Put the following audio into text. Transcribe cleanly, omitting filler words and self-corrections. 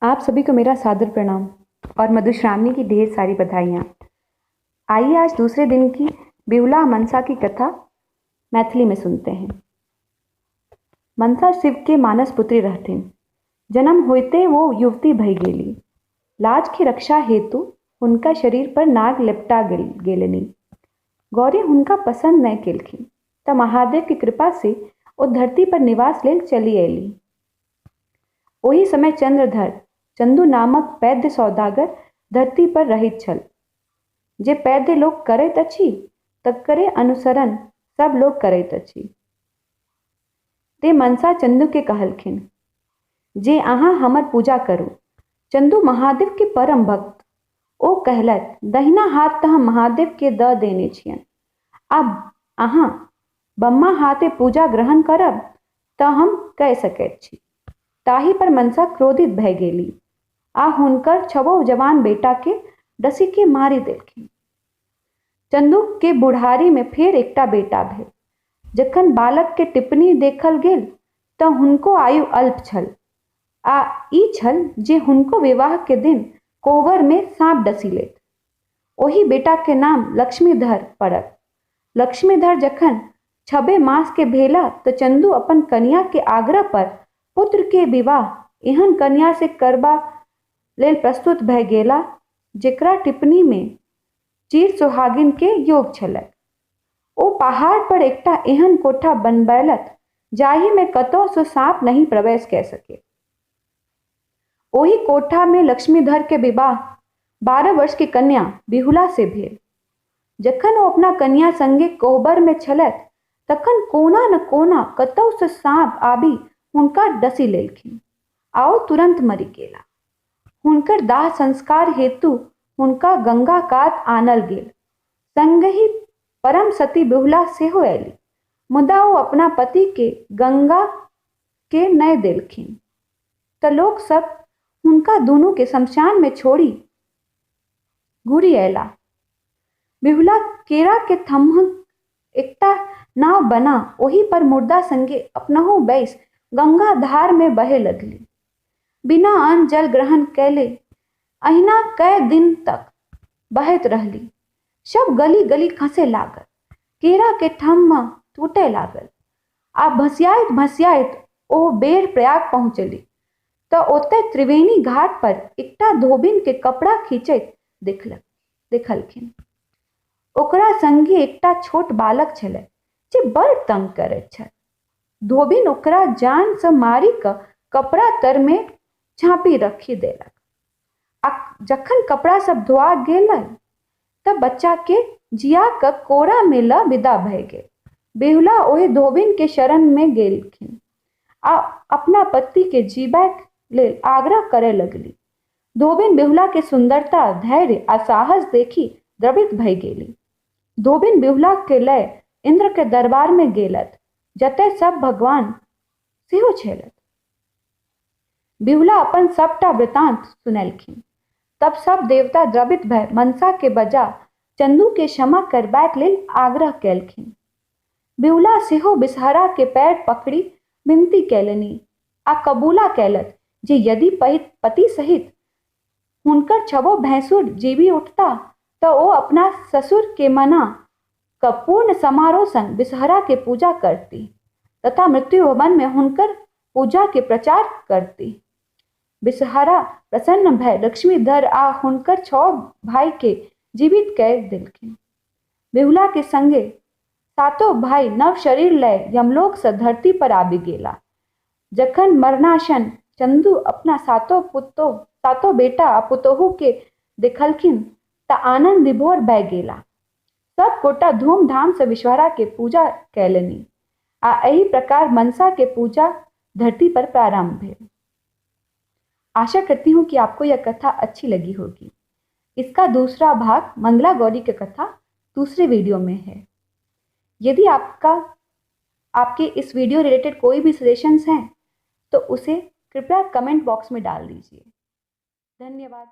आप सभी को मेरा सादर प्रणाम और मधुश्रावणी की ढेर सारी बधाइयाँ। आइए आज दूसरे दिन की बिहुला मनसा की कथा मैथिली में सुनते हैं। मनसा शिव के मानस पुत्री रहथिन। जन्म होते वो युवती भई गेली। लाज के रक्षा हेतु हुनका शरीर पर नाग लिपटा गेलनि। गौरी हुनका पसंद नहीं केलखिन त महादेव की कृपा से ओ धरती पर निवास लेल चली अयली। ओही समय चंद्रधर चंदू नामक वैद्य सौदागर धरती पर रहैत छल। जे वैद्य लोक करैत अछि तकरे अनुसरण सब लोक करैत अछि। ते मनसा चंदू के कहलखिन जे अहाँ हमर पूजा करू। चंदू महादेव के परम भक्त। ओ कहलथि दहिना हाथ तऽ हम महादेव के दऽ देने छियनि, आब अहाँ बम्मा हाथे पूजा ग्रहण करब तऽ हम कय सकैत छी। ताहि पर मनसा क्रोधित भए गेली आ हुनकर छवो जवान बेटा के डसि के मारि देलखिन। चंदू के बुढ़ारी में फेर एकटा बेटा भेल। जखन बालक के टिप्पणी देखल गेल तऽ हुनको आयु अल्प छल आ ई छल जे हुनको विवाह के दिन कोहबर में सांप डसि लेत। ओहि बेटा के नाम लक्ष्मीधर पड़ल। लक्ष्मीधर जखन 6 मास के भेला तऽ चंदू अपन कन्या के आग्रह पर पुत्र के विवाह एहन कन्या से करबा लेल प्रस्तुत भए गेला जेकरा टिप्पणी में चीर सुहागिन के योग छलैक। ओ पहाड़ पर एकटा एहन कोठा बनबैलक जाहि में कतौ से सांप नहीं प्रवेश कै सके। ओही कोठा में लक्ष्मीधर के विवाह 12 वर्ष के कन्या बिहुला से भेल। जखन ओ अपना कन्या संगे कोहबर में छलथि तखन कोना न कोना कतौ से सांप आबि हुनका डसि लेलखिन आ ओ तुरंत मरि गेला। हुनकर दाह संस्कार हेतु हुनका गंगा कात आनल गेल। संगहि परम सती बिहुला सेहो अयली, मुदा ओ अपना पति के गंगा के नहि देलखिन तऽ लोक सब हुनका दुनू के शमशान में छोड़ी घुरि अयला। बिहुला केरा के थम्हक एकटा नाव बना ओहि पर मुर्दा संगे अपनहु बैस गंगा धार में बहे लगली। बिना अन्न जल ग्रहण कैले अहिना कई दिन तक बहैत रहली। सब गली गली खसे लागल, केरा के थम्ह टूटे लागल आ भसियाइत भसियाइत ओ बेर प्रयाग पहुँचली तऽ ओतय त्रिवेणी घाट पर एकटा धोबिन के कपड़ा खींचैत देखलखिन। ओकरा संगे एकटा छोट बालक छलै जे बड़ तंग करैत छल। धोबिन ओकरा जान से मारि कऽ कपड़ा तर में झाँपी रखी देलक आ जखन कपड़ा सब धोआ गेलै तऽ बच्चा के जिया कऽ कोरा में लऽ विदा भए गेल। बिहुला ओहि धोबिन के शरण में गेलखिन आ अपना पति के जीबाक लेल आग्रह करय लगली। धोबिन बिहुला के सुंदरता, धैर्य आ साहस देखी द्रवित भए गेली। धोबिन बिहुला के लय इंद्र के दरबार में गेलथि जतय सब भगवान सेहो छलथि। बिहुला अपन सबटा वृतांत सुनेलखिन। तब सब देवता द्रवित भए मनसा के बजा चंदू के क्षमा करबाक लेल आग्रह केलखिन। बिहुला सेहो बिसहरा के पैर पकड़ी विनती केलनि आ कबूला केलथि जे यदि पति सहित हुनकर 6 भैंसुर जीवी उठता तऽ ओ अपना ससुर के मना क पूर्ण समारोह संग बिसहरा के पूजा करती तथा मृत्यु भवन में हुनकर पूजा के प्रचार करती। बिसहरा प्रसन्न भय लक्ष्मीधर आ हुनकर 6 भाई के जीवित कय देलखिन। बिहुला के संगे 7 भाई नव शरीर लय यमलोक से धरती पर आबि गेला। जखन मरणासन चंदू अपना सातो बेटा आ पुतोहु के देखलखिन तऽ आनंद विभोर भए गेला। सब गोटा धूमधाम से विश्वहरा के पूजा कैलनि आ एहि प्रकार मनसा के पूजा धरती पर प्रारंभ भेल। आशा करती हूँ कि आपको यह कथा अच्छी लगी होगी। इसका दूसरा भाग मंगला गौरी की कथा दूसरे वीडियो में है। यदि आपके इस वीडियो रिलेटेड कोई भी सजेशंस हैं तो उसे कृपया कमेंट बॉक्स में डाल दीजिए। धन्यवाद।